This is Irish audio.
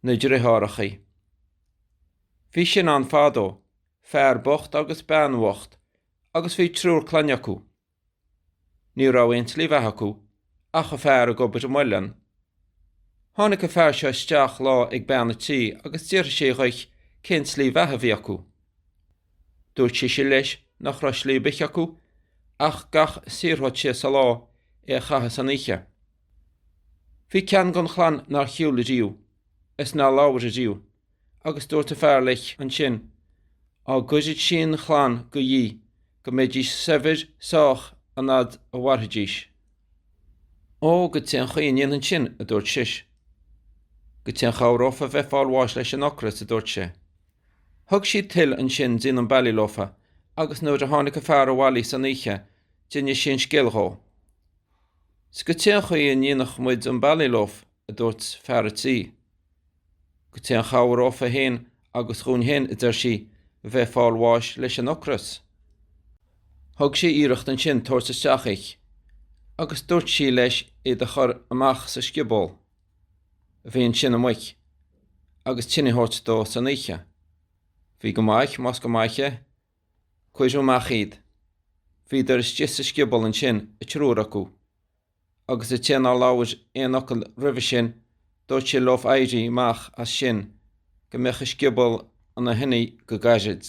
Na Driothárachaí. Bhí sin ann fadó, fear bocht agus bean bhocht, agus bhí triúr clainne acu. Ní raibh aon tslí bheatha acu ach a fear ag obair i muileann. Tháinig an fear seo isteach lá ag bean a tí agus d'fhiafraigh sé dhich cén tslí bheatha a bhí acu. Dúirt sise leis nach raibh slí ar bith acu ach gach a saothródh sé sa lá é a chaitheamh san oíche. Bhí ceann den chlann nár shiúil ariamh is nár labhair ariamh agus dúirt an fear leis ansin á gcuireadh sí an chlann go dhi go mbeidís saibhir sách an fhad a mhairfidís. Ó, goidé an chaoi a ndéanfainn sin, a dúirt sis. Goidé an chabhrófa bheith fáil bháis leis an ocras, a dúirt sé. Thug sí tuil ansin déanamh bealaigh leofa agus nuair a tháinig an fear abhaile san oíche d'inis sí an scéal dhó. 'S goidé an chaoi a ndéanfadh muid an bealaigh leof, a dúirt fear a tí. Goidé an chabhrófa fhéin agus dhúinn fhéin, a deir sí, a bheith fáil bháis leis an ocras. Thug sé iarracht ansin tabhairt isteach ich, agus dúirt sí leis iad a chur amach sa scioból, a bhí ansin amuich, agus tine a thabhairt dó san oíche. Bhí go maith, más go maith é. Cuireadh amach iad. Bhíodar istigh sa scioból ansin, a triúr acu. Agus an té nár labhair aon fhocal roimhe sin, dúirt sé leof éirí amach as sin go mbeadh an scioból ina thine go gairid.